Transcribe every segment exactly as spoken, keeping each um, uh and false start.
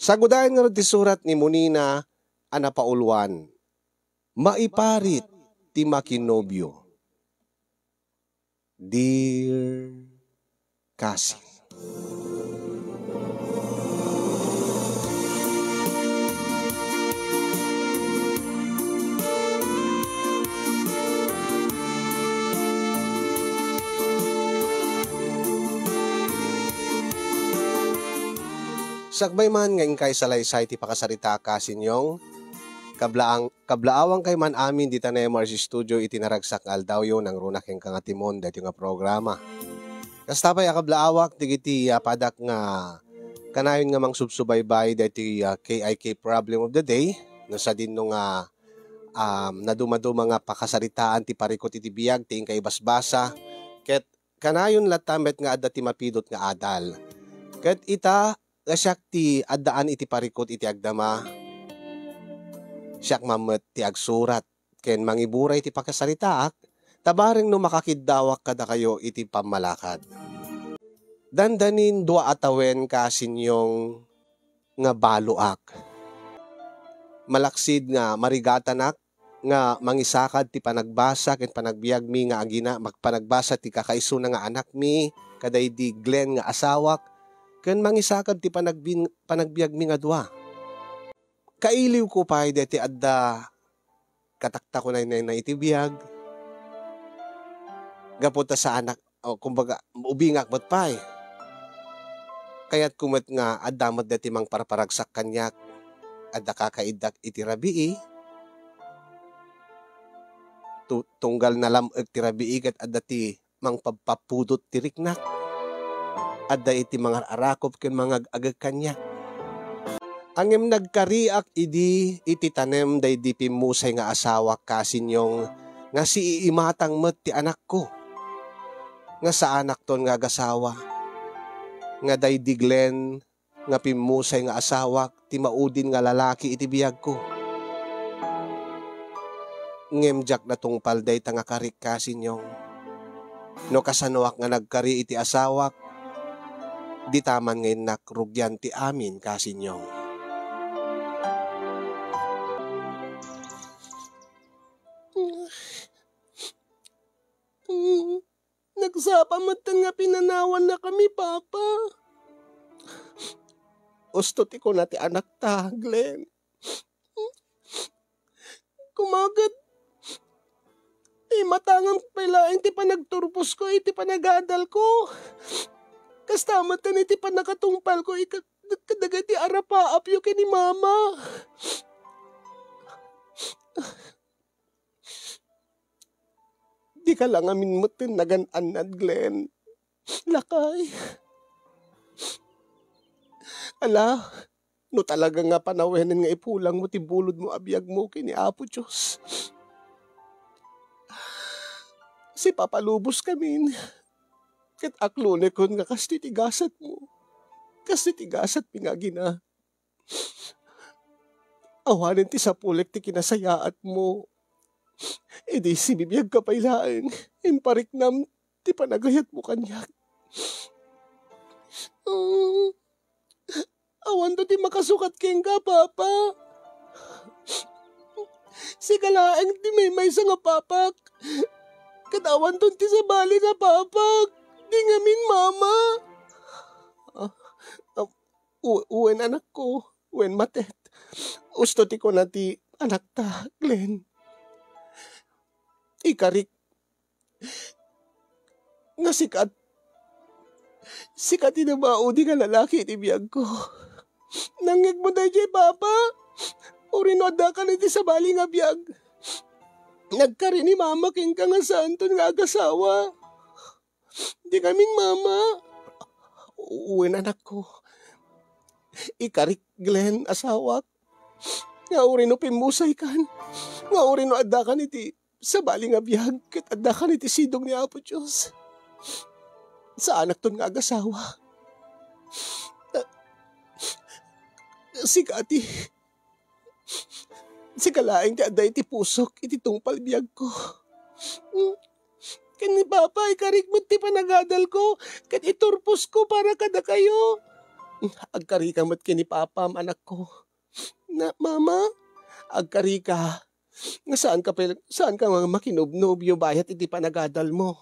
Sagudayen ngarud ti surat ni Monina a napauluan, Maiparit ti Makinobio. Dear Cousin. Sakbay man nga inkay salaysay ti pakasaritaak, Cousin Yong, kablaang-, kablaawangkay man amin dita Nemars Studio iti naragsak nga aldawyo, nangruna kenka nga timon daytoy nga programa. Kasta pay a kablaawak, dagiti, ah, padak nga kanayon nga mangsubsubaybay daytoy, ah, K I K Problem of the Day, no sadino nga, um, nadumaduma nga pakasaritaan ti parikut iti biag ti inkay basbasa, ket kanayon latta met nga adda ti mapidut nga adal. Ket ita, nga siak ti addaan iti parikut iti agdama, siak man met ti agsurat ken mangiburay ti pakasaritaak, ta bareng no makakiddawak kadakayo iti pammalakad. Dandanin dua a tawen, Cousin Yong, nga baloak. Malaksid nga marigatanak nga mangisakad ti panagbasa ken panagbiagmi nga agina-, mag-, panagbasa ti kakaisuna nga anakmi, kadaydi Glenn nga asawak, ken mangisakad ti panagbin-, panagbiagmi nga dua. Kailiwko pay daytoy adda kataktakunaynayna iti biag. Gapu ta saanak, o, kumbaga, ubingak met pay. Kayatko met nga adda met daytoy mangparparagsak kaniak. Adda kakaiddak iti rabii. Tu-, tunggal nalam-ek ti rabii ket adda ti mangpabpapudot ti riknak. Adda iti mangar-arakop ken mangag-agek kaniak. Ngem nagkariak idi iti tanem daydi pimmusay nga asawak, Cousin Yong, nga siiimatang met ti anakko. Nga saanakton nga agasawa. Nga daydi Glenn nga pimmusay nga asawak ti maudin nga lalaki iti biagko. Ngem diak natungpal dayta nga karik, Cousin Yong. No kasanoak nga nagkari iti asawak, dita man nga innak rugian ti amin, Cousin Yong. Nagsapa metten nga pinanawannakami, Papa. Usto ti kuna ti anakta, Glenn. Koma ket imatangam pay laeng ti panagturposko iti panagadalko. Kasta metten iti pannakatungpalko ika-, kadagiti arapaapyo ken ni Mama. Dika la ngamin metten nagan-annad, Glenn. Lakay. Ala, no talaga nga panawenen nga ipulangmo ti bulodmo a biagmo ken ni Apo Dios, sipapaluboskamin. Ket aklonekon nga kas ti gasatmo, kas ti gasatmi nga agina. Awanen ti sapulek ti kinasayaatmo. Idi sibibiagka pay laeng, impariknam ti panagayatmo kaniak. Mm. Awanto ti makasukat kenka, Papa. Sika laeng ti maymaysa nga papak. Ket awanton ti sabali nga papak. Di ngamin, Mama. Ah, ah, u-, wen, anakko, wen, Matet. Usto ti kuna ti anakta, Glenn. Ikarik nga sika, sika ti namaudi nga lalaki iti biagko. Nangngegmo daydiay, Papa? Uray no addakan iti sabali nga biag, nagkari ni Mama kenka nga saanton nga agasawa. Di ngamin, Mama. Wen, anakko. Ikarik, Glenn, asawak, nga uray no pimmusaykan, nga uray no addakan iti sabali nga biag ket addakan iti sidong ni Apo Dios, saanakton nga agasawa. Sika ti, sika laeng ti adda iti pusok iti tungpal biagko. Ken ni Papa, ikarik met ti panagadalko ket iturposko para kadakayo. Agkarika met ken ni Papam, anakko. Na, Mama, agkarika. Nga saanka pay, saanka nga makinobnobio bayat iti panagadalmo?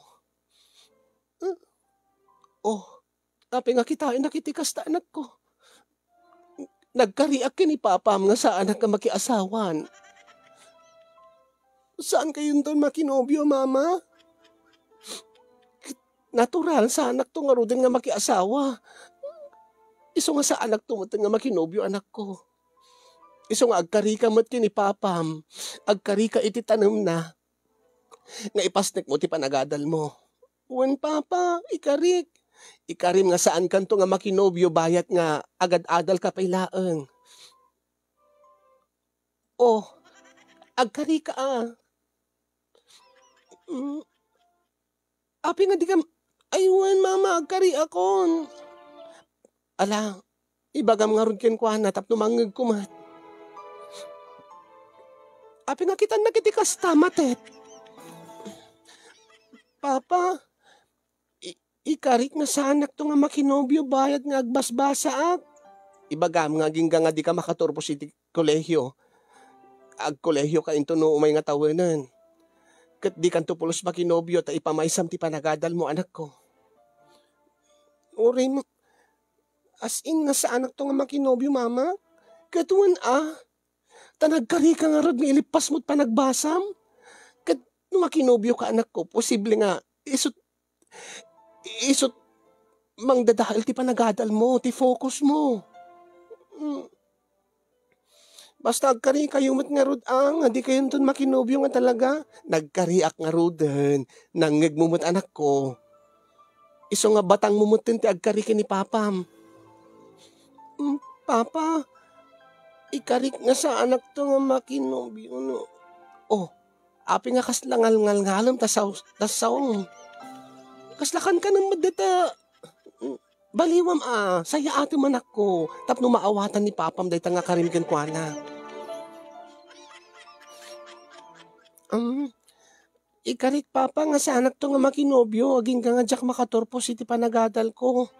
Ah, oh, apay nga kitaenak iti kasta, anakko? Nagkariak ken ni Papam nga saanak nga makiasawan. Saankayonton makinobio, Mama? Natural, saanakto ngaruden nga makiasawa. Isu nga saanakto met nga makinobio, anakko. Isu nga agkarika met ken ni Papam, agkarika iti tanemna, nga ipasnekmo ti panagadalmo. Wen, Papa, ikarik. Ikarim nga saankanto nga makinobio bayat nga agad-adalka pay laeng. Oh, agkarika a. Mm. Apay nga dika, ay, wen, Mama, agkariakon. Ala, ibagam ngarud kenkuana tapno mangngegko met. Apay nga kitannak iti kasta, Matet? Papa, i-, ikarik nga saanakto nga makinobio bayat nga agbasbasaak. Ibagam nga agingga nga dika makaturpos iti kolehio. Agkolehioka intono umay nga tawenen. Ket dikanto pulos makinobio ta ipamaysam ti panagadalmo, anakko. Uray mo, as in nga saanakto nga makinobio, Mama? Ket wen a, ta nagkarika ngarud nga ilippasmo ti panagbasam? Ket no makinobioka, anakko, posible nga isut, isut mangdadael ti panagadalmo, ti focusmo. Mm. Basta agkarikayo met ngarud a, nga dikayonton makinobio nga talaga. Nagkariak ngaruden. Nangngegmo met, anakko. Isu nga batangmo metten ti agkari ken ni Papam. Mm, Papa, ikarik nga saanakto nga makinobio, no? Oh, apay nga kasla ngalngalngalem ta saw-, ta sawm? Kasla kankanem met dayta, mm, baliwam a, sayaatem, anakko, tapno maawatan ni Papam dayta nga karim kenkuana. Um, ikarik, Papa, nga saanakto nga makinobio, agingga nga diak makaturpos iti panagadalko.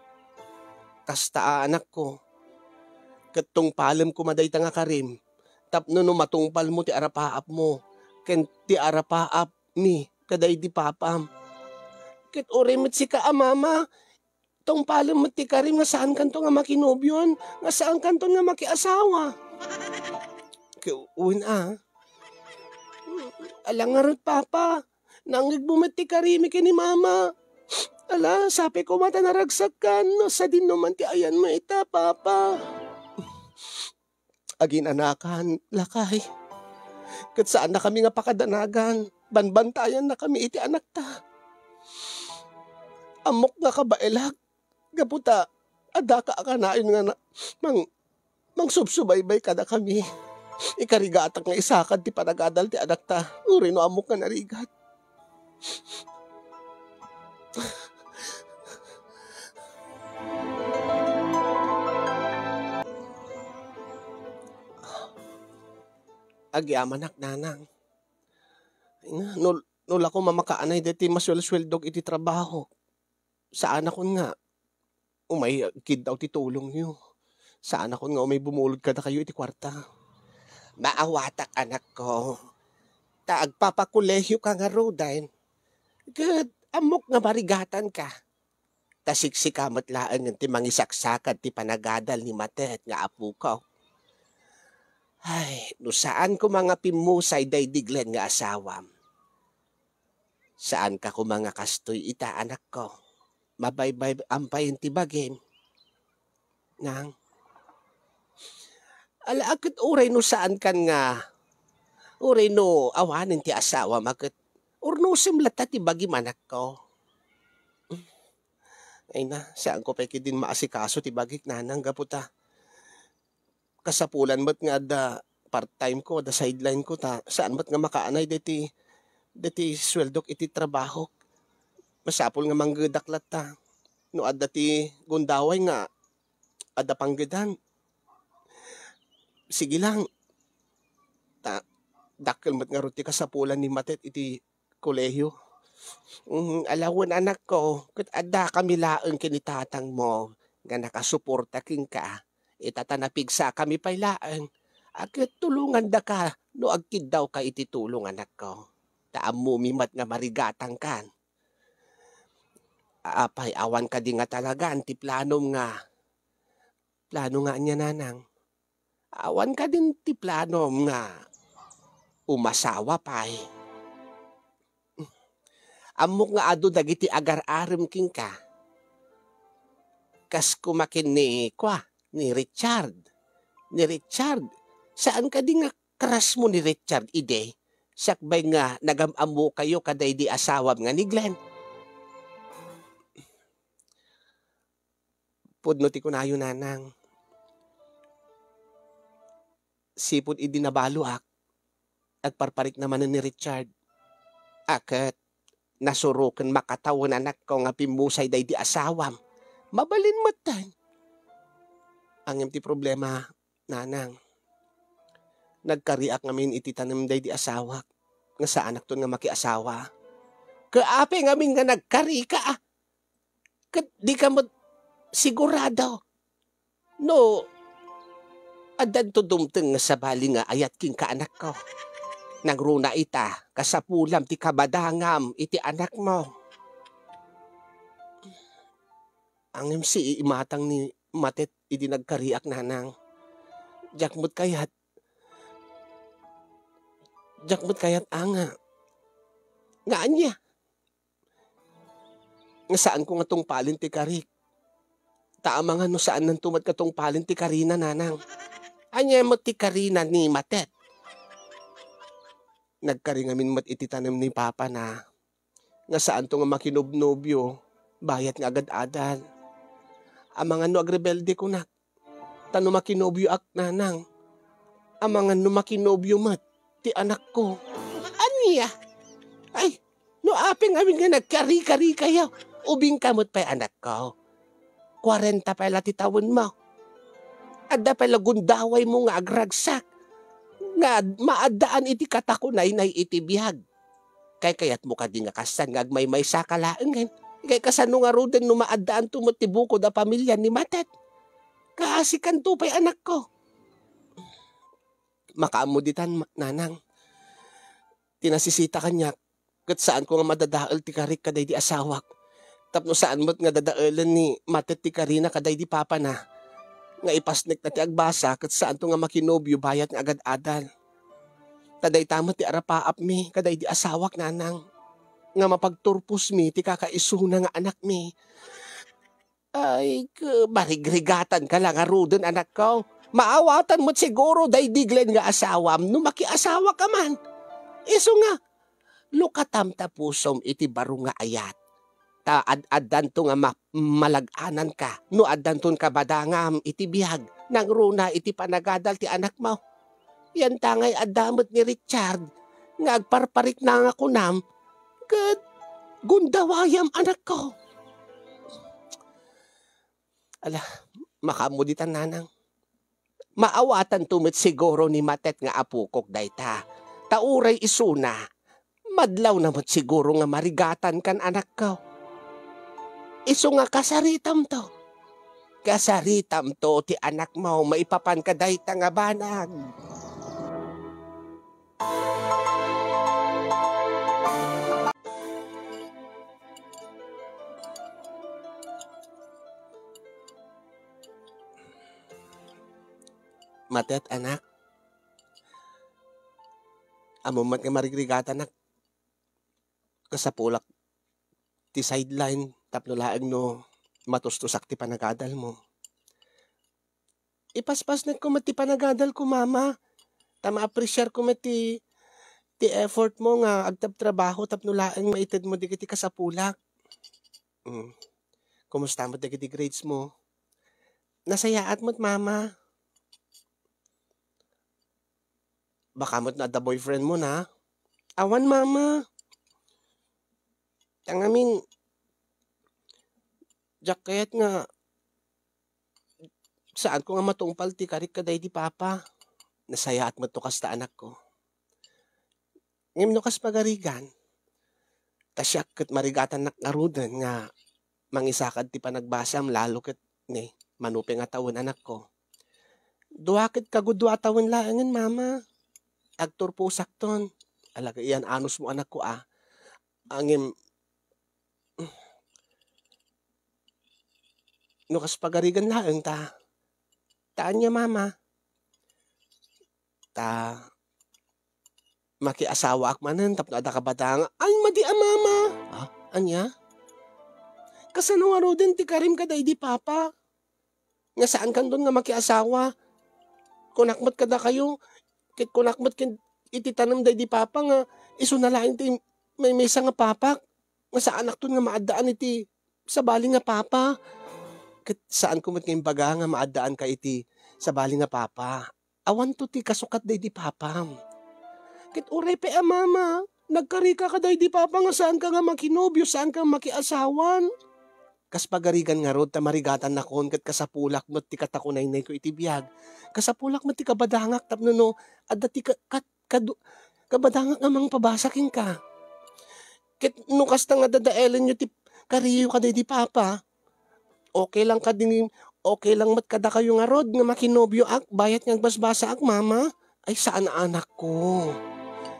Kasta a, anakko. Ket tungpalem koma dayta nga karim, tapno no matungpalmo ti arapaapmo, ken ti arapaapmi kadaydi Papam. Ket uray met sika a, Mama, tungpalem met ti karim nga saankanto nga makinobioan, nga saankanto nga makiasawa. Ke-, wen a. Ala ngarud, Papa, nangngegmo met ti karimi ken ni Mama. Ala, sapay koma ta naragsakkan, no sadino man ti ayanmo ita, Papa. Aginanakan, lakay. Ket saannakami nga pakadanagan. Banbantayannakami iti anakta. Ammok nga kabaelak, gapu ta addaka a kanayon nga na-, mang-, mangsubsubaybay kadakami. Ikarigatak nga isakad ti panagadal ti anakta, uray no ammok nga narigat. Agyamanak, nanang. Ay na, no, no la koma makaanay daytoy masuelsueldok iti trabaho. Saanakon nga umay agkiddaw ti tulongyo. Saanakon nga umay bumulod kadakayo iti kuarta. Maawatak, anakko. Ta agpapakolehioka ngaruden. Ket ammok nga marigatanka. Ta siksika met laengen ti mangisaksakad ti panagadal ni Matet nga apoko. Ay, no saan koma nga pimmusay daydi Glenn nga asawam. Saanka koma nga kastoy ita, anakko. Mabaybay-am payen ti bagim. Nang, ala, ket uray no saankan nga, uray no awanen ti asawam a ket urnosem latta ti bagim, anakko. Ay na, saanko pay ketdin maasikaso ti bagik, nanang, gapu ta kasapulan met nga adda part-time ko, adda sideline ko, ta saan met nga makaanay deti, deti sueldok iti trabahok. Masapul nga manggedak latta. No adda ti gundaway nga adda panggedan, sige lang. Ta dakkel met ngarud ti kasapulan ni Matet iti kolehiyo. Mm, ala wen, anakko, ket addakami laeng ken ni tatangmo nga nakasuporta kenka, ita ta napigsakami pay laeng, a ket tulongandaka no agkiddawka iti tulong, anakko. Ta ammomi met nga marigatangkan. Apay, awan kadi nga talagan ti planom nga, plano nga ania, nanang? Awan kadin ti planom nga umasawa pay? Ammok nga adu dagiti agar-arem kenka. Kas kumakin ni, kua, ni Richard. Ni Richard, saan kadi nga crush mo ni Richard idi? Sakbay nga nagam-ammokayo kadaydi asawam nga ni Glenn. Pudno ti kunayo, nanang. Sipud idi nabaloak, agparparikna manen ni Richard. A ket, nasuroken makatawen, anakko, nga pimmusay daydi asawam. Mabalin metten. Ngem ti problema, nanang, nagkariak ngamin iti tanem daydi asawak, nga saanakton nga makiasawa. Ket apay ngamin nga nagkarika, a? Ket dika met sigurado no addanto dumteng nga sabali nga ayat kenka, anakko. Nangruna ita, kasapulam ti kabadangam iti anakmo. Ngem sii imatang ni Matet idi nagkariak, nanang. Diak met kayat, diak met kayat anga. Nga ania? Nga saanko nga tungpalen ti karik. Ta amangan no saannanto met nga tungpalen ti karina, nanang. Ania met ti karina ni Matet? Nagkari ngamin met iti tanem ni papana nga saanto nga makinobnobio bayat nga agad-adal. Amangan no agrebelde kunak. Ta no makinobioak, nanang, amangan no makinobio met ti anakko. Ania? Ay, no apay ngamin nga nagkari-karikayo, ubingka met pay, anakko. Kuarenta pay la ti tawenmo. Adda pay la gundawaymo nga agragsak nga ad-, maaddaan iti katakunaynay iti biag. Kaykayatmo kadi nga kastan nga agmaymaysaka laengen? Kay kasano ngaruden no maaddaanto met ti bukod a pamilya ni Matet? Kaasikanto pay, anakko. Makaammo ditan, ma-, nanang. Ti nasisita kaniak, ket saanko nga madadael ti karik kadaydi asawak. Tapno saan met nga dadaelen ni Matet ti karina kadaydi papana, nga ipasnekna ti agbasa ket saanto nga makinobio bayat nga agad-adal. Ta dayta met ti arapaapmi kadaydi asawak, nanang, nga mapagturposmi ti kakaisuna nga anakmi. Ay, ke-, marigrigatanka la ngaruden, anakko. Maawatan met siguro daydi Glenn nga asawam no makiasawaka man. Isu nga, lukatam ta pusom iti baro nga ayat. Ta ad-addanto nga ma-, malag-ananka no addanton kabadangam iti biag, nangruna iti panagadal ti anakmo. Yanta ngay adda met ni Richard nga agparparikna nga kunam ket gundawayam, anakko. Ala, makaammo ditan, nanang. Maawatanto met siguro ni Matet nga apokok dayta. Ta uray isuna, madlawna met siguro nga marigatankan, anakko. Isu nga kasaritamto. Kasaritamto ti anakmo maipapan kadayta nga banag. Matet, anak. Ammom met nga marigrigatanak. Kasapulak ti sideline tapno laeng no matustusak ti panagadalmo. Ipaspasnekko met ti panagadalko, Mama, ta maapresiarko met ti, ti effortmo nga agtrabtrabaho tapno laeng maitedmo dagiti kasapulak. Mm. Kumusta met dagiti gradesmo? Nasayaat met, Mama. Baka met no adda boyfriendmo na? Awan, Mama. Tangamin, diak kayat nga saanko nga matungpal ti karik kadaydi Papa. Nasayaat met to kasta, anakko. Ngem no kas pagarigan, ta siak ket marigatannak ngaruden nga mangisakad ti panagbasam lalo ket ne, Mano pay nga tawen, anakko? Dua ket kagudua tawen laengen, Mama. Agturposakton. Alagad iyan anusmo, anakko, a. Ngem, no kas pagarigan laeng ta, ta ania, Mama? Ta makiasawaak manen tapno adda kabadangak. Ay, madi a, Mama! Ah, ania? Kasano ngaruden ti karim kadaydi Papa? Nga saankanton nga makiasawa. Kunak met kadakayo, ket kunak met ken iti tanem daydi Papa nga isuna laeng ti maymaysa nga papak, nga saanakton nga maaddaan iti sabali nga papa. Ket saanko met nga imbaga nga maaddaanka iti sabali nga papa. Awanto ti kasukat daydi papam. Ket uray pay a, Mama, nagkarika kadaydi papa nga saanka nga makinobio, saanka nga makiasawan. Kas pagarigan ngarud ta marigatannakon ket kasapulak met ti katakunaynayko iti biag. Kasapulak met ti kabadangak tapno no adda ti ka-, kat-, kadu-, kabadangak nga mangpabasa kenka. Ket no kasta nga dadaelenyo ti kariyo kadaydi papa, okay lang kadi, okay lang met kadakayo ngarud nga makinobioak bayat nga agbasbasaak, Mama? Ay, saan a, anakko.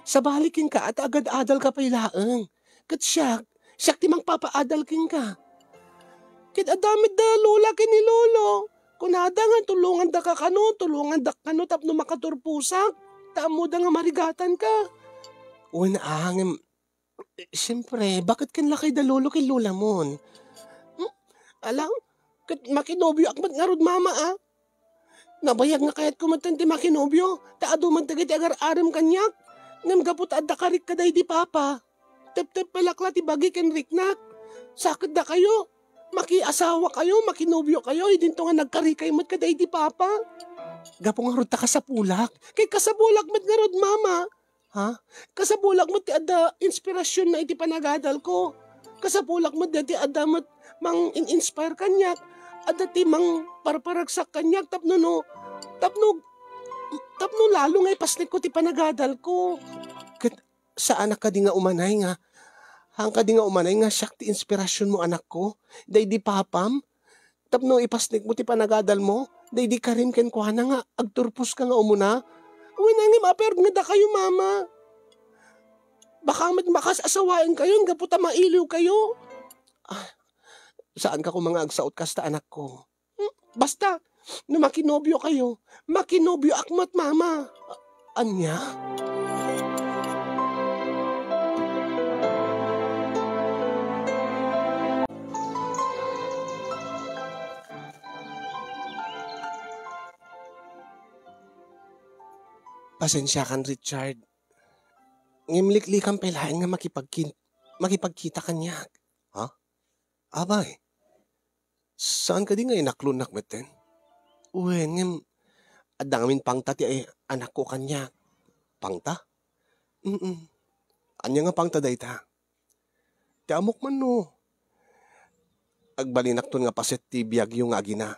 Sabali kenka, ta agad-adalka pay laeng. Ket siak, siak ti mangpapaadal kenka. Ket adda met da Lola ken ni Lolo. Kunada nga tulongandaka kano, tulongandak kano tapno makaturposak. Ta ammoda nga marigatanka. Wen a, ngem, eh, siyempre, baket ken lakay da Lolo ken Lolamon? Hmm? Ala, ket makinobioak met ngarud, Mama, a. Nabayag nga kayatko metten ti makinobio, ta adu met dagiti agar-arem kaniak. Ngem gapu ta adda karik kadaydi papa, teptep pay la ti bagi ken riknak. Sakit dakayo. Makiasawakayo, makinobiokayo, idinto nga nagkarikay met kadaydi papa. Gapu ngarud ta kasapulak. Kay kasapulak met ngarud, Mama. Ha? Kasapulak met ti adda inspirasionna iti panagadalko. Kasapulak met daydi adda met mang-in-inspire kaniak. Adda ti mangparparagsak kaniak tapno no, tapno, tapno lalo nga ipasnekko ti panagadalko. Ket saanak kadi nga umanay nga, haan kadi nga umanay nga siak ti inspirasionmo, anakko? Daydi papam? Tapno ipasnekmo ti panagadalmo, daydi karim kenkuana nga agturposka nga umuna? Wen a ngem apay ngarud nga dakayo, Mama? Baka met makas-asawaenkayon gapu ta mailiwkayo. Ah, saanka koma nga agsaot kasta, anakko. Hmm, basta, no makinobiokayo, makinobioak met, Mama. Ania? Pasensiakan, Richard. Ngem liklikan pay laeng nga makipagkin-, makipagkita kaniak. Ha? Abay, saan kadi nga inaklonnak metten? Wen, ngem adda ngamin pangta ti ay anakko kaniak. Pangta? Mm. Ania nga pangta dayta? Ti ammok man no agbalinakton nga paset ti biagyo nga agina.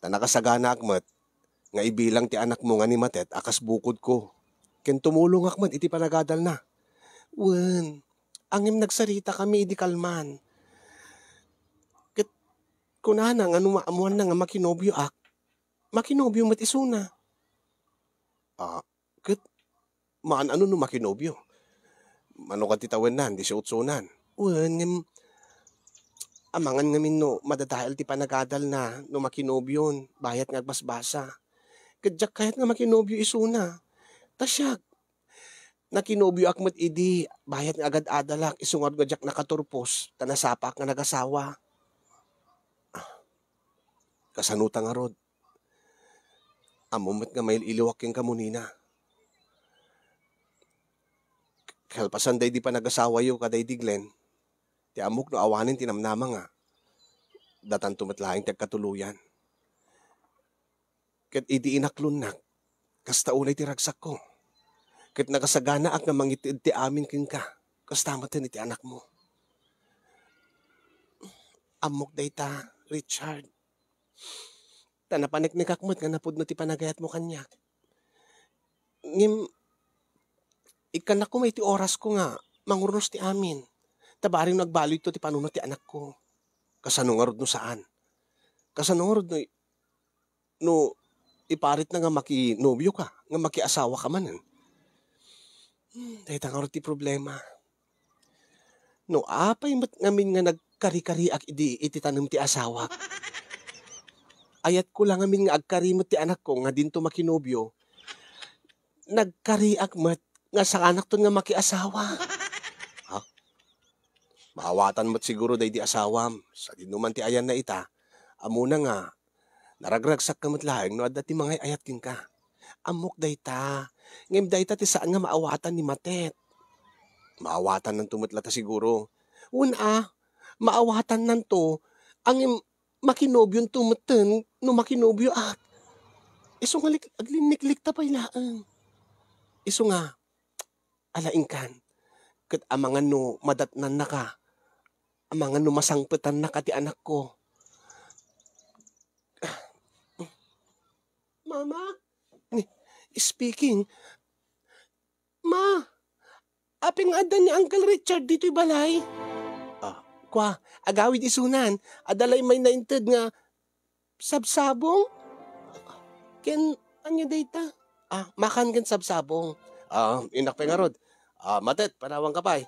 Ta nakasaganaak met nga ibilang ti anakmo nga ni Matet a kas bukodko, ken tumulongak met iti panagadalna. Wen, ngem nagsaritakami idi kalman. Ket kunana nga no maammoanna nga makinobioak, makinobio met isuna. Ah, ket maan-ano no makinobio? Mano kadi ti tawenna, disiotsonan? Wen, ngem amangan ngamin no madadael ti panagadalna no makinobion, bayat nga agbasbasa. Ket diak kayat nga makinobio isuna. Ta siak, nakinobioak met idi, bayat nga agad-adalak, isu ngarud nga diak nakaturpos, ta nasapaak nga nagasawa. Ah, kasano ta ngarud? Ammom met nga mail-iliwak kenka, Monina. Kalpasan daydi panagasawayo kadaydi Glenn, ti ammok no awanen ti namnama nga datanto met laeng ti agkatuloyan. Ket idi inaklonnak, kasta unay ti ragsakko. Ket nakasaganaak nga mangited ti amin kenka, kasta met iti anakmo. Ammok dayta, Richard. Ta napaneknekak met nga napudno ti panagayatmo kaniak. Ngem, ikkannak koma iti orasko nga mangurnos ti amin. Ta bareng no agbaloyto ti panunot ti anakko. Kasano ngarud no saan? Kasano ngarud no no iparitna nga makinobioka, nga makiasawaka manen. Hmm, dayta ngarud ti problema. No apay met ngamin nga nagkarikariak idi iti tanem ti asawak. Ayatko la ngamin nga agkari met ti anakko nga dinto makinobio. Nagkariak met nga saanakton nga makiasawa. Ha? Maawatan met siguro daydi asawam. Sadino man ti ayanna ita, ammona nga naragragsakka met laeng no adda ti mangay-ayat kenka. Ammok dayta. Ngem dayta ti saan nga maawatan ni Matet. Maawatannanto met latta siguro. Wen a, maawatannanto, ngem makinobionto metten no makinobioak. Isu nga lik-, aglinniklikta pay laeng. Isu nga, ala inkan, ket amangan no madatnannaka, amangan no masangpetannaka ti anakko. Mama? Ni, speaking. Ma, apay nga adda ni Uncle Richard ditoy balay? Ah, kua, agawid isunan. Adda la immay nainted nga sabsabong? Ken ania dayta? Ah, makan ken sabsabong. Ah, innak pay ngarud. Ah, Matet, panawanka pay.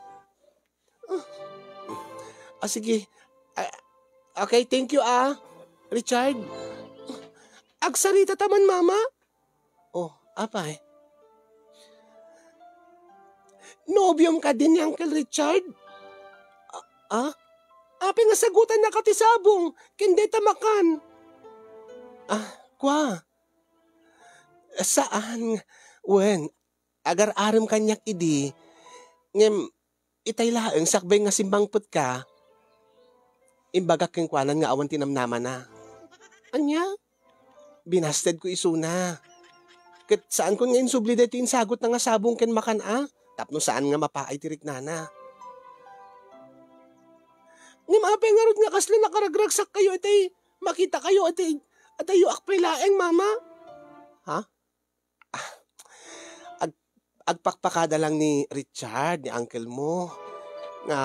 Ah, sige. Ah, okay, thank you, ah, Richard. Agsarita ta man, Mama. Oh, apay? Nobiom kadi ni Uncle Richard? Ah, ah? Apay nga sagutannaka ti sabong ken dayta makan? Ah, kua. Saan. Wen, agar-arem kaniak idi, ngem itay laeng sakbay nga simmangpetka, imbagak kenkuana nga awan ti namnamana. Ania? Binastedko isuna. Ket saankon nga insubli daytoy insagutna nga sabong ken makan a, tapno saan nga mapaay ti riknana. Ngem apay ngarud nga kasla nakaragragsakkayo itay makitakayo itay, adayoak pay laeng, Mama? Ha? Ah, ag-, agpakpakada lang ni Richard, ni uncle mo, nga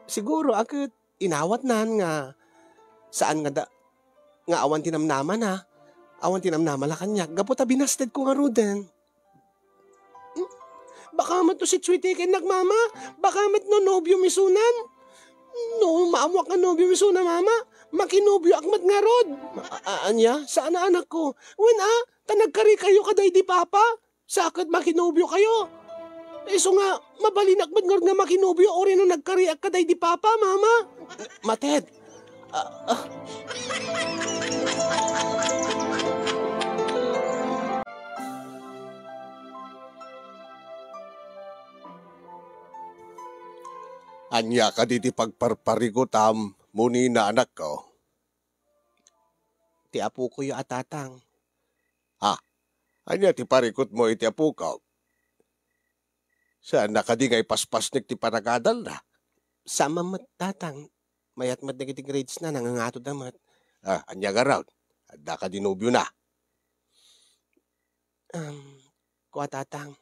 siguro, a, ket inawatnan nga saan nga da-, nga awan ti namnamana, awan ti namnama la kaniak, gapu ta binastedko ngaruden. Hmm? Baka met no sitsuiti kennak, Mama? Baka met no nobiom isunan? No, maammoak nga nobiom isuna, Mama, makinobioak met ngarud. A-, a-, ania? Saan a, anakko? Wen a, ta nagkarikayo kadaydi Papa. Sa ket makinobiokayo. Isu nga, mabalinak met ngarud nga makinobio uray no nagkariak kadaydi Papa, Mama. Mated. Ah, ah. Ania kadi ti pagparparigutam, Munina, anakko? Ti apokoyo a tatang. Ha? Ania ti parikutmo iti apokak? Saanna kadi nga ipaspasnek ti panagadalna? Saan man met, tatang. Mayat met dagiti grades na, nangangato da met. Ah, ania ngarud? Adda kadi nobiona? Um, kua, tatang.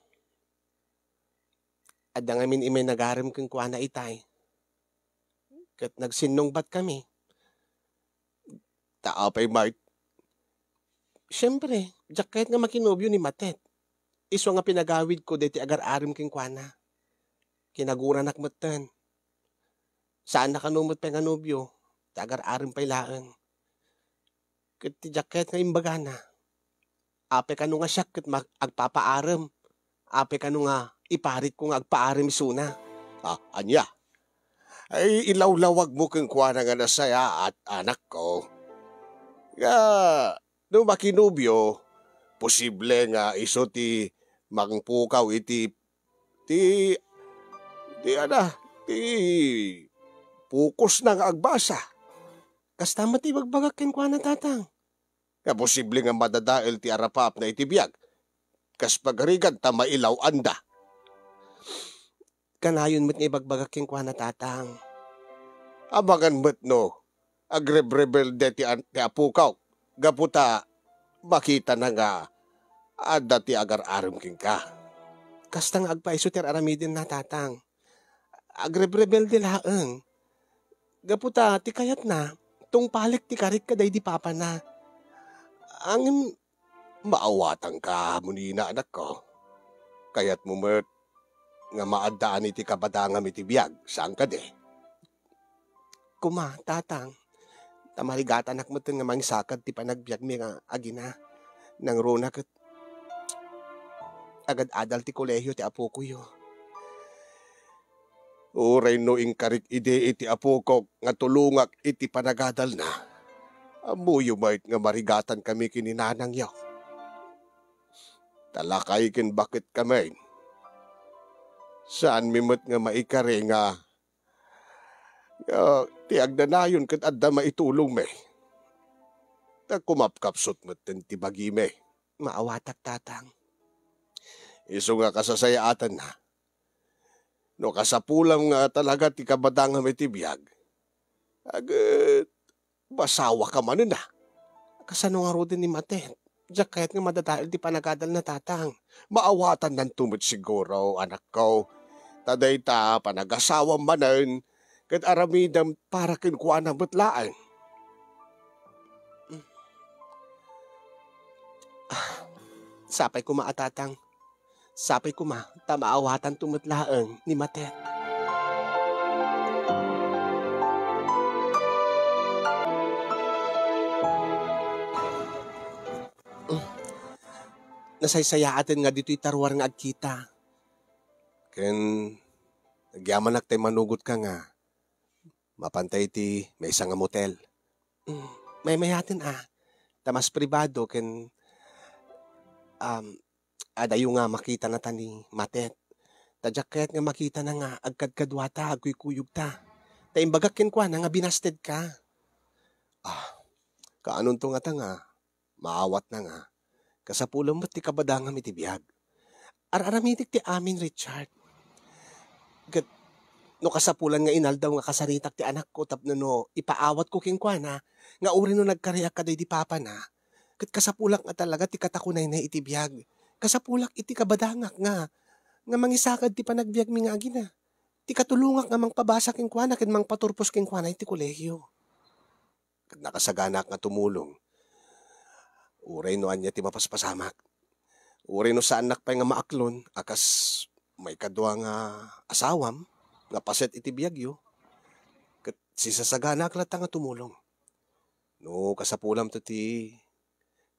Adda ngamin immay nagarem kenkuana itay. Ket nagsinnungbatkami. Ta apay met? Siempre, diak kayat nga makinobio ni Matet. Isu nga pinagawidko daytoy agar-arem kenkuana. Kinaguranak metten. Saanna kano met pay nga nobio, ta agar-arem pay laeng. Ket ti diak kayat nga imbagana, apay kano nga siak ket mag-, agpapaarem? Apay kano nga iparitko nga agpaarem isuna? Ah, ania? Ay, ilawlawagmo kenkuana nga nasayaat, anakko. Nga, no makinobio, posible nga isu ti mangpukaw iti, ti, ti, ana, ti pukosna nga agbasa. Kasta met ti ibagbagak kenkuana, tatang. Nga posible nga madadael ti arapaapna iti biag, kas pagarigan ta mailaw-anda. Kanayon met nga ibagbagak kenkuana, tatang. Amangan met no agrebrebelde ti an-, ti apokak, gapu ta makitana nga adda ti agar-arem kenka. Kasta nga agpayso ti ar-aramidenna, tatang. Agrebrebelde laeng. Gapu ta ti kayatna, tungpalek ti karik kadaydi papana. Ngem maawatanka, Munina, anakko. Kayatmo met nga maaddaan iti kabadangam iti biag, saan kadi? Koma, Tatang, ta marigatanak metten nga mangisakad ti panagbiagmi nga agina. Nangruna ket agad-adal ti kolehio ti apokoyo. Uray no inkarik idi iti apokok nga tulongak iti panagadalna, ammoyo met nga marigatankami ken ni nanangyo. Ta lakay ken baketkami. Saanmi met nga maikari nga, nga ti agnanayon ket adda maitulongmi. Ta kumapkapsut metten ti bagimi. Maawatak, Tatang. Isu nga kasasayaatanna. No kasapulam nga talaga ti kabadangam iti biag, aget, masawaka manen a. Kasano ngaruden ni Matet? Diak kayat nga madadael ti panagadalna, Tatang. Maawatannanto met siguro, anakko. Ta dayta panagasawam manen, ket aramidem para kenkuana met laeng. Ah, sapay koma a, Tatang. Sapay koma ta maawatanto met laeng ni Matet. Nasaysayaaten nga ditoy ta ruar nga agkita. Ken agyamanak tay manugotka nga mapantay iti maysa nga motel. Mm, maymayaten a. Ta mas pribado ken, um, adayo nga makitanata ni Matet. Ta diak kayat nga makitana nga agkadkaduata, agkuykuyogta. Ta imbagak kenkuana nga binastedka. Ah, kaanonto ngata nga maawatna nga kasapulem met ti kabadangam iti biag. Ar-aramidek ti amin, Richard. Ket no kasapulan nga inaldaw nga kasaritak ti anakko tapno no ipaawatko kenkuana nga uray no nagkariak kadaydi papana, ket kasapulak nga talaga ti katakunaynay iti biag. Kasapulak iti kabadangak nga, nga mangisakad ti panagbiagmi nga agina. Ti katulongak nga mangpabasa kenkuana ken mangpaturpos kenkuana iti kolehio. Ket nakasaganaak nga tumulong. Uray no ania ti mapaspasamak. Uray no saannak pay nga maaklon a kas maikadua nga asawam nga paset iti biagyo. Ket sisasaganaak latta nga tumulong. No kasapulamto ti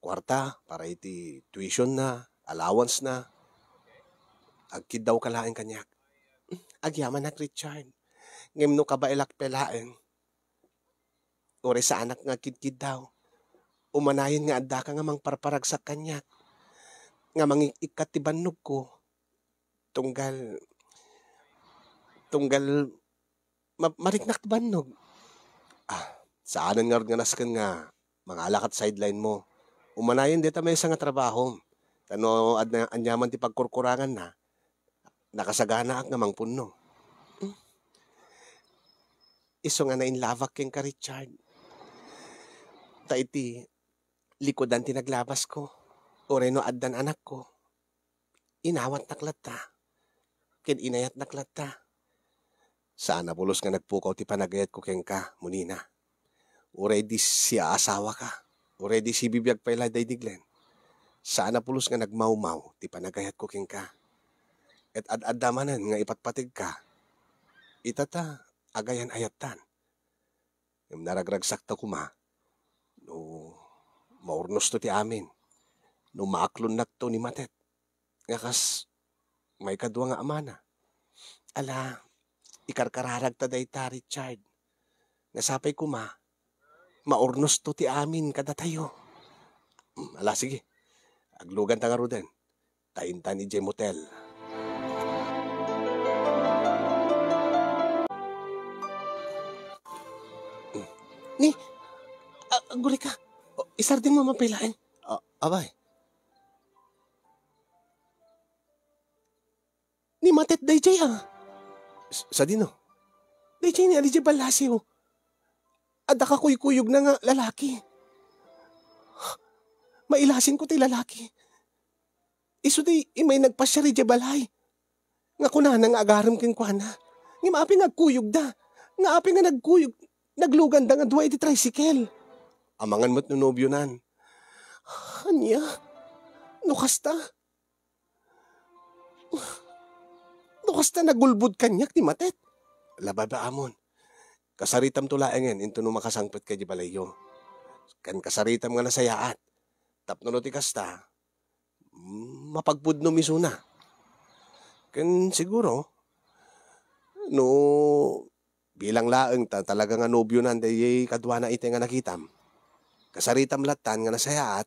kuarta para iti tuition na, allowance na, agkiddawka laeng kaniak. Agyamanak, Richard. Ngem no kabaelak pay laeng, uray saanak nga agkidkiddaw. Umanayen nga addaka nga mangparparagsak kaniak, nga mangik-ikkat ti bannogko, tunggal, tunggal ma-, mariknak ti bannog. Ah, saanen ngarud nga nasken nga mangalakat sideline mo. Umanayen deta maysa nga trabahom. Ta no adda aniaman ti pagkurkuranganna, nakasaganaak nga mangpunno. Isu nga nainlabak kenka, Richard. Ta iti likudan ti naglabasko, uray no addan anakko, inawatnak latta, ken inayatnak latta. Saan a pulos nga nagpukaw ti panagayatko kenka, Munina. Uray di siaasawaka, uray di sibibiag pay la daydi Glenn. Saan a pulos nga nagmawmaw ti panagayatko kenka. Ket ad-adda manen nga ipatpategka. Ita ta, agayan-ayattan. Ngem naragragsakto koma no maurnosto ti amin, no maaklonnakto ni Matet nga kas maikadua nga amana. Ala, ikarkararagta dayta, Richard, nga sapay koma, maurnosto ti amin kadatayo. Mm, ala, sige. Agluganta ngaruden. Ta intan idiay motel. Mm. Ni, a-, agurayka. O, isardengmo man pay laeng. A-, abay. Ni Matet daydiay, a. S-, sadino? Daydiay ni ali idiay ballasiw. Adda kakuykuyogna nga lalaki. Mailasinko ti lalaki. Isu ti immay nagpasiar idiay balay. Nga kunana nga agarem kenkuana. Ngem apay nga agkuyogda? Nga apay nga nagkuyog, nagluganda nga dua iti tricycle? Amangan met no nobionan. Ania? No kasta? No kasta nagulbod kaniak ni Matet? Lababaamon. Kasaritamto laengen intono makasangpet ka idiay balayyo. Ken kasaritam nga nasayaat. Tapno no ti kasta, mm, mapagpudnom isuna. Ken siguro, no bilang laeng ta talaga nga nobionan daydiay kaduana itay nga nakitam, kasaritam lattan nga nasayaat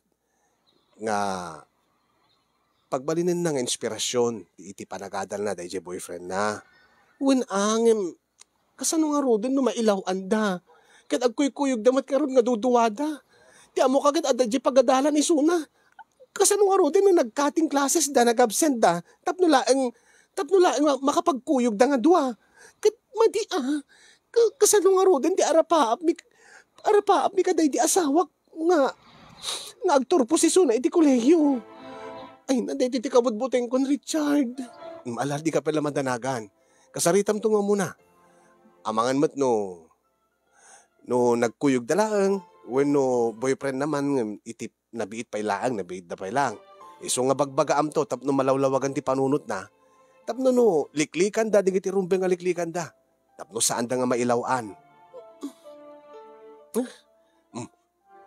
nga pagbalinenna nga inspirasyon ti iti panagadalna daydiay boyfriendna. Wen, ngem, kasano ngaruden no mailaw-anda? Ket agkuykuyogda met ngarud nga duduada. Ti ammoka ket adda diay pagadalan isuna. Kasano ngaruden no nag-cutting classes da, nag-absent da, tapno laeng, tapno laeng ma-, makapagkuyogda nga dua? Ket madi a, ka-, kasano ngaruden ti arapaapmi, arapaapmi kadaydi asawak nga, nga agturpos isuna iti kolehiyo? Ay, na, daytoy ti kabutbutengkon, Richard. Mm, ala, dika pay la madanagan. Kasaritamto nga umuna. Amangan met no, no nagkuyogda laeng, wenno boyfriendna man ngem iti nabiit pay laeng, nabiitda pay laeng. Isu nga bagbagaamto tapno malawlawagan ti panunotna, tapno no liklikanda dagiti rumbeng nga liklikanda, tapno saanda nga mailaw-an. Mm.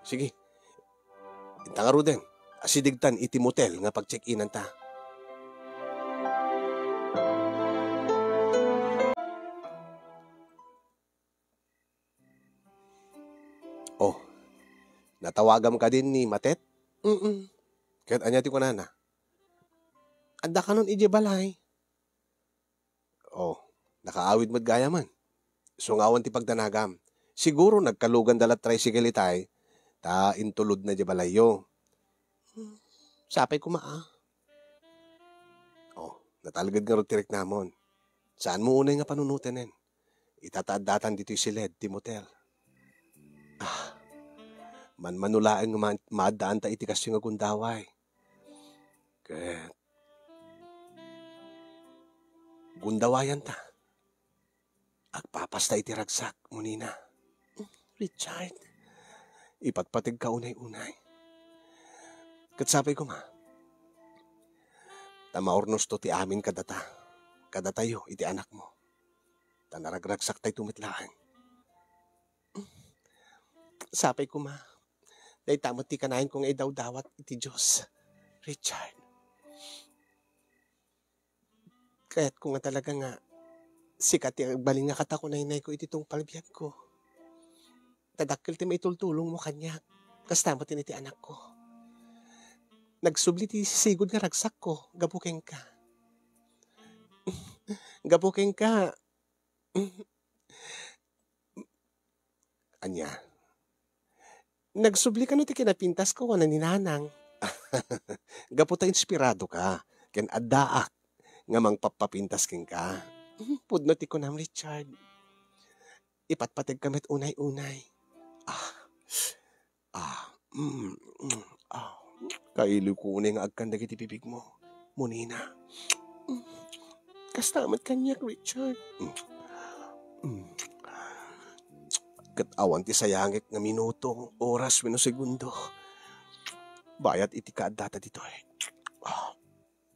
Sige. Inta ngaruden, asidegtan iti motel nga pag-check-inanta. Oh, natawagam kadin ni Matet? Mm. Ket ania ti kunana? Adda kanon idiay balay? Oh, nakaawid met gayamen. Isu nga awan ti pagdanagam. Siguro nagkaluganda la tricycle itay, ta intulodna idiay balayyo. Hmm, sapay koma a. Oh, natalged ngarud ti riknamon. Saanmo unay nga panunotenen. Ita ta addatan ditoy siled ti motel. Ah, manmano laeng nga ma-, maaddaanta iti kastoy nga gundaway. Ket gundawayanta. Agpapasta iti ragsak, Munina. Richard, ipatpategka unay-unay. Ket sapay koma, ta maurnosto ti amin kadata, kadatayo iti anakmo. Ta naragragsaktayo met laeng. Sapay koma, dayta met ti kanayon ko nga idawdawat iti Dios, Richard. Kayatko nga talaga nga sika ti agbalin nga katakunaynayko iti tungpal biagko. Ta dakkel ti maitultulongmo kaniak, kasta met ken iti anakko. Nagsubli ti sisigud nga ragsakko gapu kenka. Gapu kenka, ania? Nagsubli kano ti kinapintasko wenno ni Nanang? Gapu ta inspiradoka, ken addaak nga mangpappapintas kenka. Hmm, pudno ti kunam, Richard. Ipatpategka met unay-unay. Ah. Ah. Mm, mm, ah. Kailiwko unay nga agkan dagiti bibigmo, Munina. Mm. Kasta met kaniak, Richard. Mm. Mm. Ket awan ti sayangek nga minuto, oras, wenno segundo. Bayat iti kaaddata ditoy. Ah,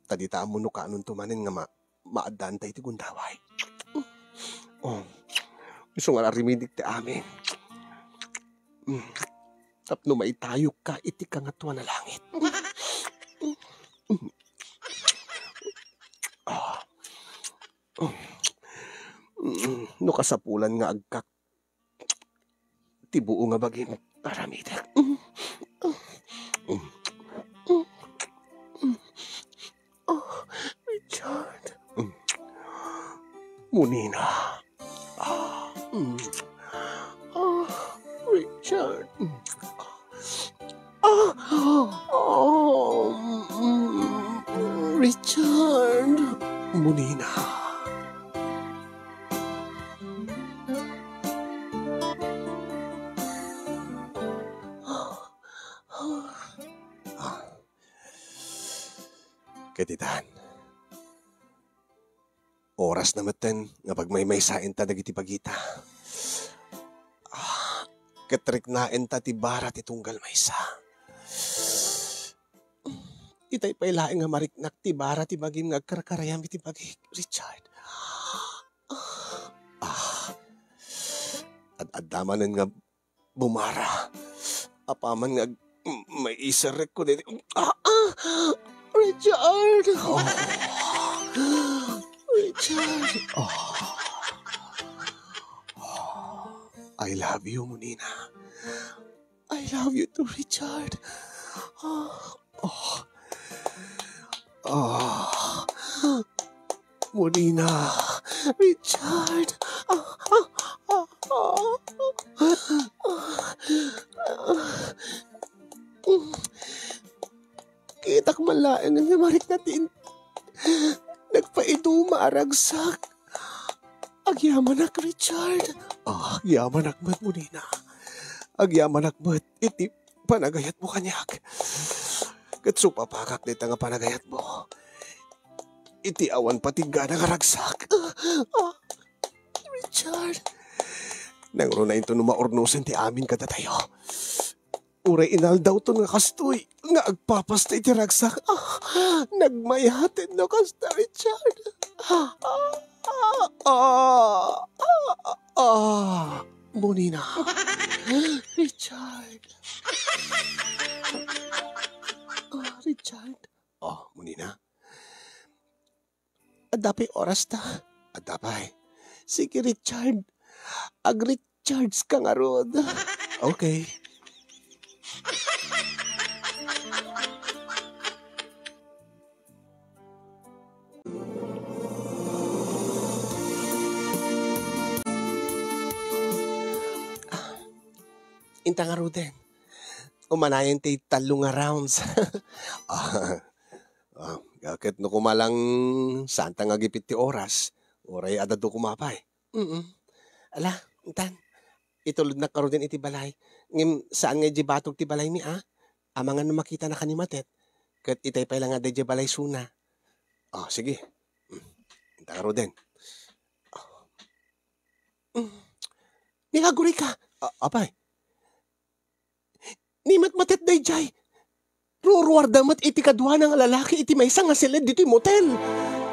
ta dita ammo no kaanonto manen nga ma-, maaddaanta iti gundaway. Oh, isu nga aramidek ti amin. Mm. Tapno maitayokka iti kangatoan a langit. Ah. Mm. No kasapulan nga agkak ti buo nga bagim aramidek. Oh, Richard. Munina. Ah, mm. Ah, Richard. Ah, oh, mm, Richard. Munina. Ah. Ket itan, oras na metten nga pagmaymaysaenta dagiti bagita. Ah, ket riknaenta ti bara ti tunggal maysa. Itay pay laeng nga mariknak ti bara ti bagim nga agkarkarayam iti bagik, Richard. Ah, ad-adda manen nga bumara. Apaman nga ag-, m-, maiserrek ko didi. Ah, ah! Richard! Oh. Richard! Oh. Oh. I love you, Munina. I love you too, Richard. Ah, oh. Ah. Munina. Richard. Ah, ah, ah, ah. Kitak man laeng nga marikna ti in-, nagpaiduma a ragsak. Agyamanak, Richard. Ah, agyamanak met, Munina. Agyamanak met iti panagayatmo kaniak. Ket supapakak dayta nga panagayatmo iti awan patiggana nga ragsak. Ah, Richard. Nangruna intono maurnosen ti amin kadatayo. Uray inaldawton nga kastoy nga agpapasta iti ragsak. Ah, nagmayaten no kasta, Richard. Ah, ah, ah, ah, ah, ah. Munina. Richard. Ah, Richard. Oh, Munina. Adda pay oras ta? Adda pay. Sige, Richard. Ag-recharge ka ngarud. Okay. Inta ngaruden. Umanayon ti tallo nga rounds. Ah, ah, ket no koma lang, saanta nga agipit ti oras, uray adda koma pay. Mm. Ala, intan, itulodnak ngaruden iti balay. Ngem saan nga idiay batog ti balaymi, a? Amangan no makitanaka ni Matet. Ket itay pay la nga adda idiay balay suna. Ah, sige. Mm. Inta ngaruden. Mm. Ni Agurika. A-, apay? Ni Matmatet daydiay. Ruruarda met iti kaduana nga lalaki iti maysa nga silid ditoy motel.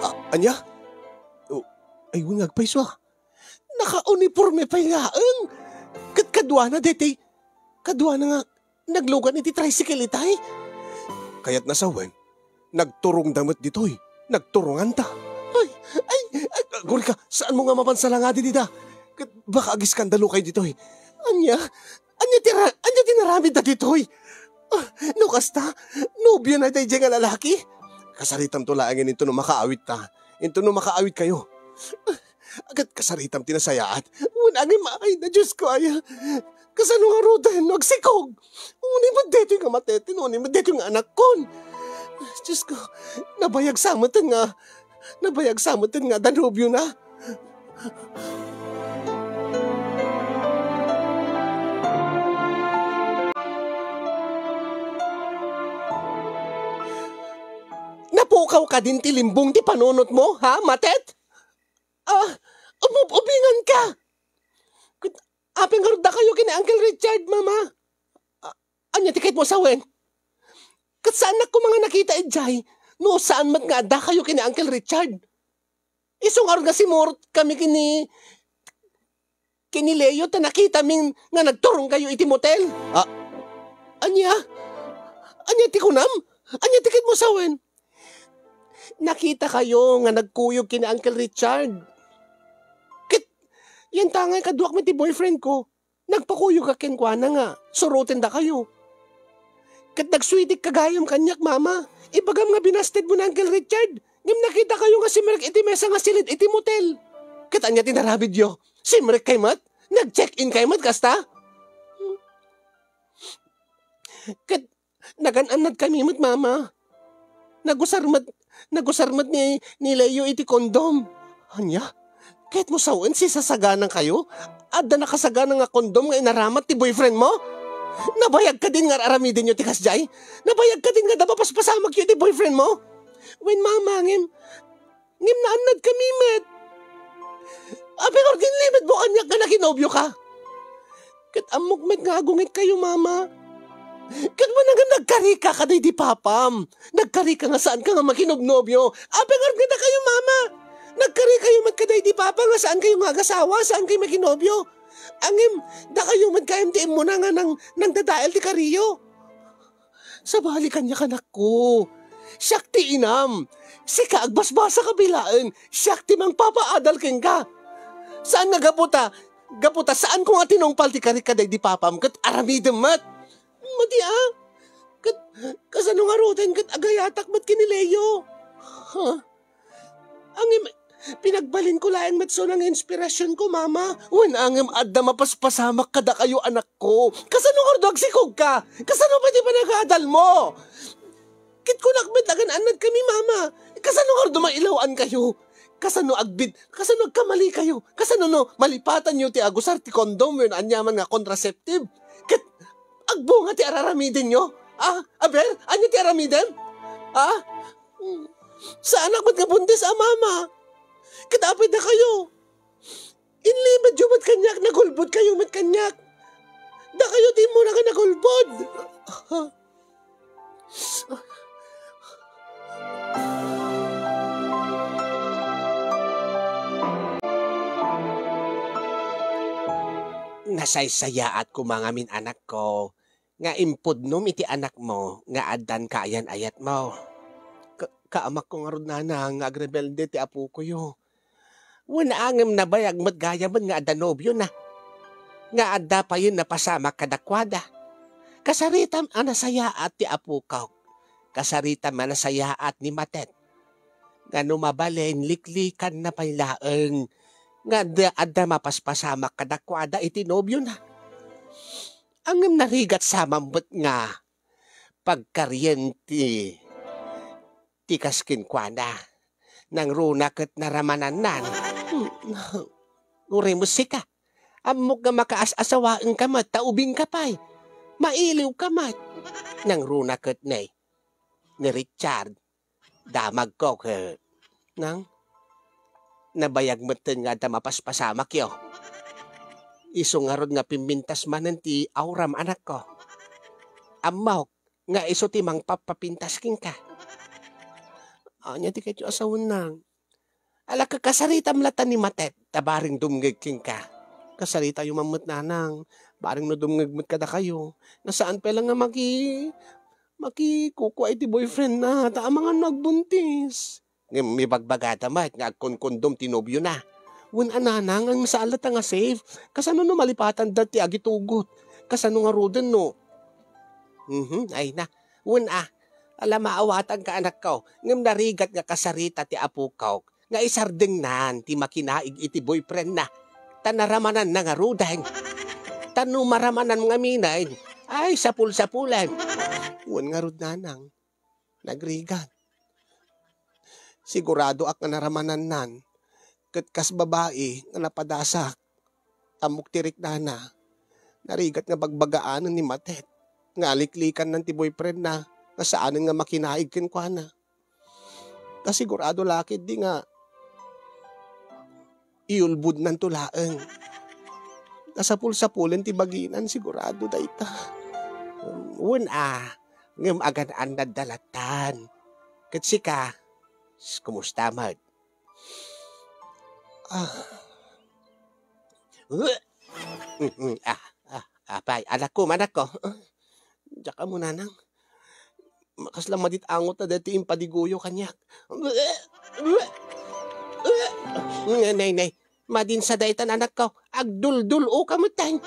A-, ania? O, ay, wen nga agpayso, a. Nakauniporme pay laeng. Ket kaduana daytoy, kaduana nga naglugan iti tricycle itay. Kayatna sawen, nagturongda met ditoy. Nagturonganta. Ay, ay, ay, Agurika, saanmo nga mapansalangadi dida? Ket baka agiskandalokayo ditoy. Ania? Ania ti ra-, ania ti naramidda ditoy? Ah, no kasta, nobiona daydiay nga lalaki? Kasaritamto laengen intono makaawitta. Intono makaawitkayo. Ah, ket kasaritam ti nasayaat. Wen angem, ay, na, Diosko, aya. Kasano ngaruden no agsikog? Uni met daytoy nga Mateten, uni met daytoy nga anakkon. Diosko, nabayag sa meten nga, nabayag sa meten nga adda nobiona. Napukaw kadin ti limbong ti panunotmo, ha, Matet? Ah, umub-ubinganka! Ket apay ngarud dakayo ken ni Uncle Richard, Mama? A-, ania ti kayatmo a sawen? Ket saannak koma nga nakita idiay no saan met nga addakayo ken ni Uncle Richard. Isu ngarud nga simurot kami ken ni, ken ni Leo ta nakitami nga nagturongkayo iti motel. Ah, ania? Ania ti kunam? Ania ti kayatmo a sawen? Nakitakayo nga nagkuyog ken ni Uncle Richard. Ket, yantangay kaduak met ti boyfriend ko. Nagpakuyogak kenkuana nga surotendakayo. Ket nagsweetik ka gayam kaniak, Mama. Ibagam nga binastedmo ni Uncle Richard. Ngem nakitakayo nga simrek iti mesa nga silid iti motel. Ket ania ti naramidyo? Simrekkay met? Nag-check-inkay met kasta? Ket nagan-annadkami met, Mama. Nagusar met, nagusar met ni, ni Leo iti kondom. Ania? Kayatmo sawen, sisasaganankayo? Adda nakasagana nga kondom nga inaramat ti boyfriend mo? Nabayag kadin nga ar-aramidenyo ti kasdiay? Nabayag kadin nga adda mapaspasamagyo iti boyfriend mo? Wen, Mama, ngem, ngem naannadkami met. Apay ngarud, inlimedmo kaniak nga nakinobioka? Ket ammok met nga agungitkayo, Mama. Ket man nga nagkarika kadaydi papam. Nagkarika nga saanka nga makinobnobio. Apay ngarud nga dakayo, Mama? Nagkarikayo met kadaydi papa nga saankayo nga agasawa, saankayo makinobio. Ngem, dakayo met gayam ti immuna nga nang-, nangdadael ti kariyo. Sabali kaniak, anakko. Siak ti inam. Sika, agbasbasaka bilaen. Siak ti mangpapaadal kenka. Saan nga gapu ta, gapu ta saanko nga tinungpal ti kari kadaydi papam ket aramidem met. Madi, a? Ket kasano ngaruden ket agayatak met ken ni Leo? Ha? Ngem, pinagbalinko laeng met suna nga inspirasionko, Mama. Wen, ngem adda mapaspasamak kadakayo, anakko. Kasano ngarud agsikogka? Kasano pay ti panagaadalmo? Ket kunak met, agan-annadkami, Mama. Kasano ngarud mailaw-ankayo? Kasano agbid-, kasano agkamalikayo? Kasano no malipatanyo ti agusar ti condom wenno aniaman nga contraceptive? Ket agbunga ti araramidenyo? A, aber, ania ti aramidem? A? Saanak met nga buntis a, Mama. Ket apay dakayo? Inlibedyo met kaniak, nagulbodkayo met kaniak. Dakayo ti immuna nga nagulbod. Nasaysayaat koma ngamin, anakko, nga impudnom iti anakmo nga addan kaayan-ayatmo. Ka-, kaamakko ngarud, nanang, nga agrebelde ti apokoyo. Wen, ngem nabayag met gayamen nga adda nobiona, nga adda payen napasamak kadakuada. Kasaritam a nasayaat ti apokak. Kasaritam a nasayaat ni Matet. Nga no mabalin, liklikanna pay laeng nga adda, adda mapaspasamak kadakuada iti nobiona. Ngem narigat sa met nga pagkarien ti, ti kas kenkuana. Nangruna ket naramanannan. Uray met sika. Ammok nga makaas-asawaenka met, ta ubingka pay. Mailiwka met. Nangruna ket ni, ni Richard. Damagko ket nang nabayag metten nga adda mapaspasamakyo. Isu ngarud nga pimmintas manen ti auram, anakko. Ammok nga isu ti mangpappapintas kenka. Ania ti ketyo a sawen, nang? Ala, ka-, kasaritam latta ni Matet, ta bareng dumngeg kenka. Kasaritayo man met, nanang, bareng no dumngeg met kadakayo. Nga saan pay la nga maki-, makikukua iti boyfriend na, ta amangan no agbuntis. Ngem ibagbagada met nga agkunkundom ti nobiona. Wen a, nanang, ngem saan latta nga safe. Kasano no malipatanda ti agitugot? Kasano ngaruden no? Mhm, ay na. Wen a, ala, maawatanka, anakko, ngem narigat nga kasarita ti apokak nga isardengnan ti makinaig iti boyfriendna. Ta naramananna ngaruden. Ta no maramanan ngaminen, ay, sapul-sapulen. Wen ngarud, nanang, nagrigat. Siguradoak nga naramanannan, ket kas babai nga napadasak, ammok ti riknana. Narigat nga bagbagaanen ni Matet nga aliklikannan ti boyfriendna nga saanen nga makinaig kenkuana. Ta sigurado la ketdi nga iulbodnanto laeng. Ta sapul-sapulen ti baginan, sigurado dayta. Wen a, ngem agan-annadda lattan. Ket sika, s-, kumusta met? Ah. Ah, ah, apay, anakko, anakko. Diak ammo, nanang. Kasla madit angot ta daytoy impadiguyo kaniak. Nay, nay, nay. Madin sa daytan, anakko. Agduldul-oka metten.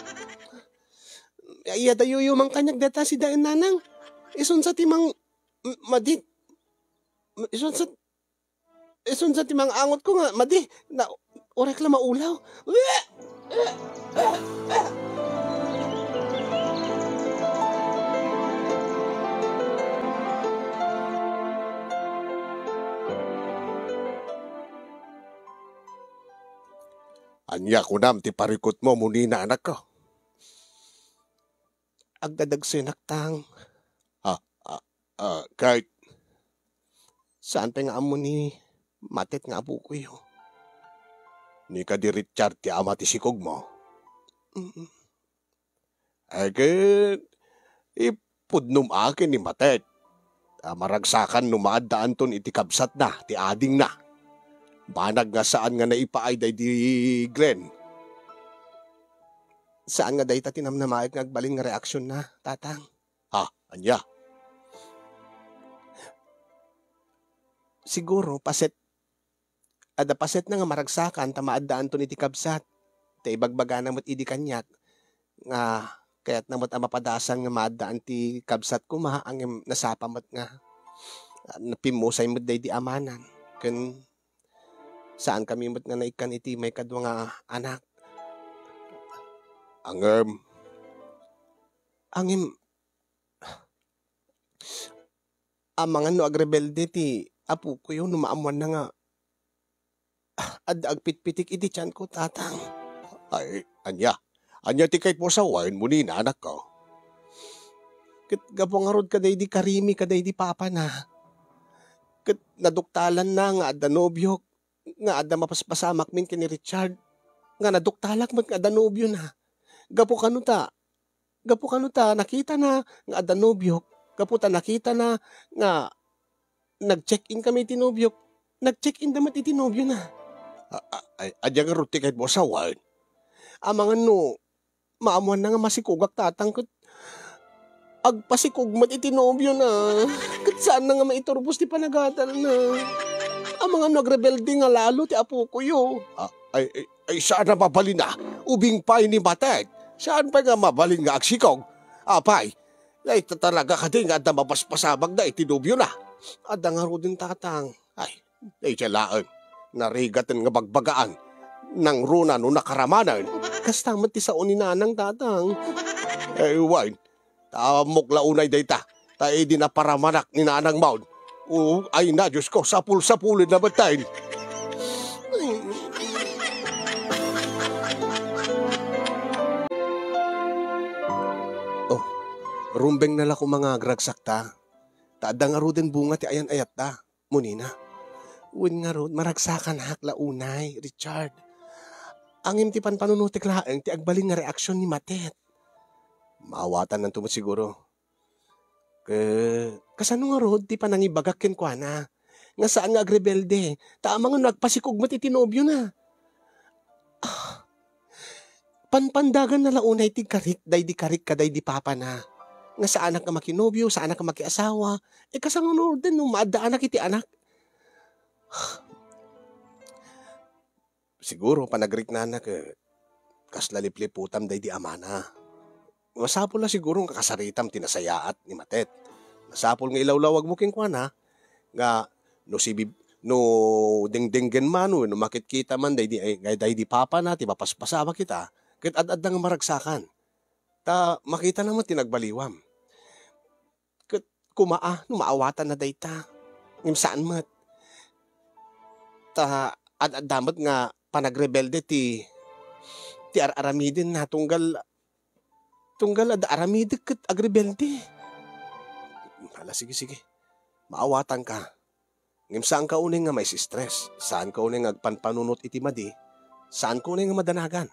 Ay, iyadayoyo man kaniak dayta sidaen, nanang. Isunsa ti mang-, m-, madin. Isunsa Isunsa ti mangangotko nga madi, na, uray la maulaw. Ania kunam ti parikutmo, Munina, anakko? Agdadagsenak, Tang. Ah, ah, ah, ket saan pay nga ammo ni Matet nga apokoyo? Ni kadi Richard ti ama ti sikogmo? Mm. Ay, ket ip-, pudnom a ken ni Matet. Ta maragsakan no maaddaanton iti kabsatna ti adingna. Banag nga saan nga naipaay daydi Glenn. Saan nga dayta ti namnamaek nga agbalin nga reaksionna, Tatang. Ha, ania? Siguro, paset, adda pasetna nga maragsakan ta maaddaanton iti kabsat. Ta ibagbagana met idi kaniak nga kayatna met a mapadasan nga maaddaan ti kabsat koma, ngem nasapa met nga, ah, napimmusay met daydi amanan. Ken saan kami met nga naikkan iti maikadua nga anak. Ngem, ngem, amangan no agrebelde ti apokoyo no maammoanna nga adda agpitpitik iti tianko, Tatang. Ay, ania? Ania ti kayatmo a sawen, Monina, anakko? Ket gapu ngarud kadaydi karimi kadaydi papana. Ket naduktalanna nga adda nobiok, nga adda mapaspasamakmin ken ni Richard, nga naduktalak met nga adda nobiona. Gapu kano ta, gapu kano ta nakitana nga adda nobiok, gapu ta nakitana nga nag-check-in kami iti nobiok, nag-check-in da met iti nobiona. A-, a-, ay, ania ngarud ti kayatmo a sawen? Amangan no maammoanna nga masikugak, Tatang, ket agpasikog met iti nobiona. Ket saanna nga maiturbos ti panagadalna. Amangan no agrebelde nga lalo ti apokoyo. A-, ay, ay, ay, saan a mabalin a ubing pay ni Matet. Saan pay nga mabalin nga agsikog? Apay, dayta talaga kadi nga adda mapaspasamak daydi nobiona. Adda ngaruden, Tatang. Ay, daydiay laeng. Narigaten nga bagbagaan. Nangruna no nakaramanen. Kasta met ti sao ni Nanang, Tatang. Ay, wen. Ta ammok la unay dayta. Ta idi naparamanak ni Nanang Maud. O, ay na, Diyos ko, sapul-sapulen na met tayo. Oh, rumbeng na la koma nga agragsakta. Ta adda ngaruden bunga ti ayan-ayatta. Monina. Wen ngarud, maragsakanak la unay, Richard. Ngem ti panpanunotek laeng ti agbalin nga reaksion ni Matet. Maawatannanto met siguro. Ke-, kasano ngarud ti panangibagak kenkuana? Nga saan nga agrebelde, ta amangan no agpasikog met iti nobiona. Ah, panpandaganna la unay ti karik, daydi karik kadaydi papana. Nga saanak nga makinobio, saanak nga makiasawa. E, kasano ngaruden no maaddaanak iti anak? Siguro, panagriknana ket kasla lipliputam daydi amana. Masapul la siguro nga kasaritam ti nasayaat ni Matet. Masapul nga ilawlawagmo kenkuana nga no sibib-, no dengdenggen man wenno makitkita man daydi, ay, daydi papana ti mapaspasamak ita, ket ad-adda nga maragsakan. Ta makitana met ti nagbaliwam. Ket kumaa no maawatanna dayta. Ngem saan met. Ta ad-adda met nga panagrebelde ti, ti ar-aramidenna tunggal, tunggal adda aramidek ket agrebelde. Ala, sige, sige. Maawatanka. Ngem saanka unay nga mais-stress. Saanka unay nga agpanpanunot iti madi. Saanka unay nga madanagan.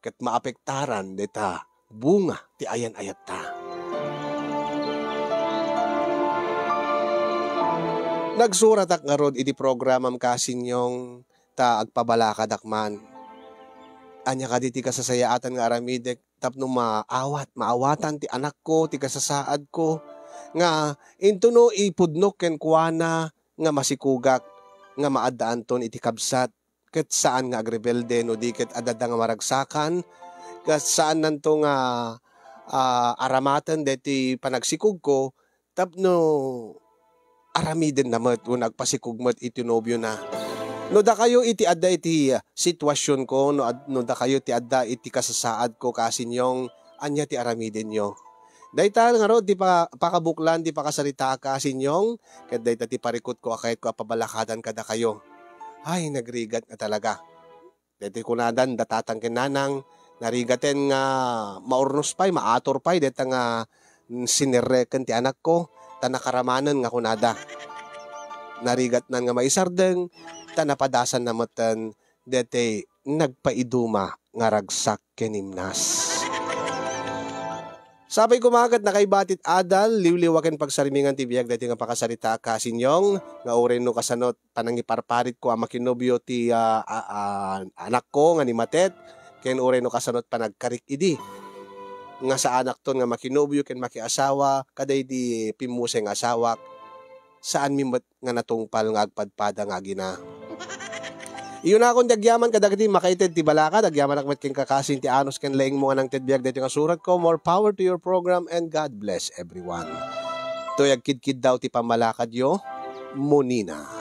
Ket maapektaran dayta bunga ti ayan-ayatta. Nagsuratak ngarud iti programam, Kasinyong, ta agpabalakadak man. Ania kadi ti kasasayaatan nga aramidek tapno maawat, maawatan ti anakko, ti kasasaadko, nga intono ipudnok kenkuana nga masikugak nga maaddaanton iti kabsat ket saan nga agrebelde no di ket adda nga maragsakan, ket saannanto nga, ah, aramaten daytoy panagsikugko tapno aramidenna met wenno agpasikog met iti nobiona. No dakayo iti adda iti situasionko, no ad-, no dakayo ti adda iti kasasaadko, Kasinyong, ania ti aramidenyo? Dayta ngarud ti pa-, pakabuklan ti pakasaritaak, Kasinyong, ket dayta ti parikutko a kayatko a pabalakadan kadakayo. Ay, nagrigat nga talaga. Daytoy kunadan da tatang ken nanang, narigaten nga maurnos pay, maatur pay dayta nga, mm, sinerreken ti anakko, ta nakaramanen nga kunada. Narigatnan nga maisardeng, ta napadasanna metten daytoy nagpaiduma nga ragsak ken imnas. Sapay koma ket nakaibatit adal, liwliwa ken pagsarmingan ti biag daytoy nga pakasarita, Kasin Yong, nga uray no kasanot panangiparparitko a makinobio ti, ah, ah, ah, anakko nga ni Matet, ken uray no kasanot panagkarik idi. Nga saanakton nga makinobio ken makiasawa kadaydi pimmusay nga asawak, saanmi met nga natungpal nga agpadpada nga agina. Iyunakon ti agyaman kadagiti makaited ti balakad, agyamanak met ken Kasin ti anus ken laingmo nga nangted biag daytoy nga suratko. More power to your program and God bless everyone. Toy agkidkiddaw ti pammalakadyo, Monina.